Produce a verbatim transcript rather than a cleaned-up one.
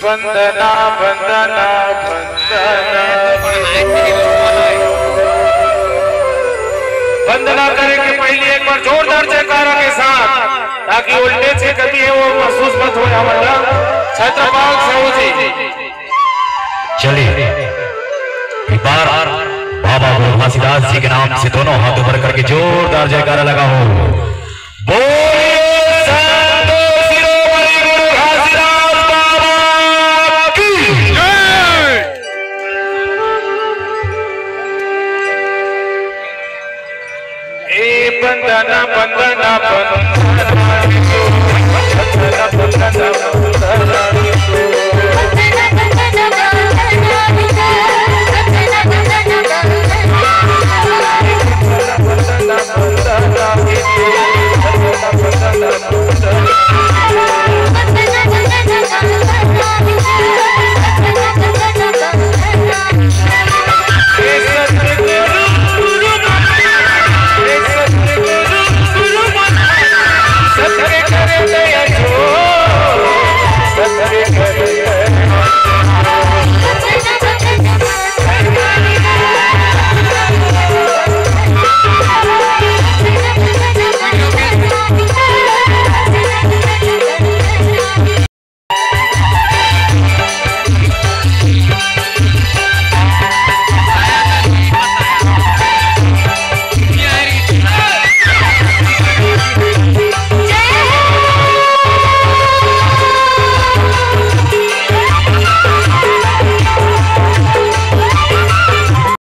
वंदना, वंदना, वंदना। वंदना करे के पहले एक बार जोरदार जयकारा के साथ, ताकि वोल्टेज की कमी है वो महसूस मत हो। हमारा छत्रपाल साहू जी। चलिए, एक बार बाबा गुरु घासीदास जी के नाम से दोनों हाथ ऊपर करके जोरदार जयकारा लगाओ। बोल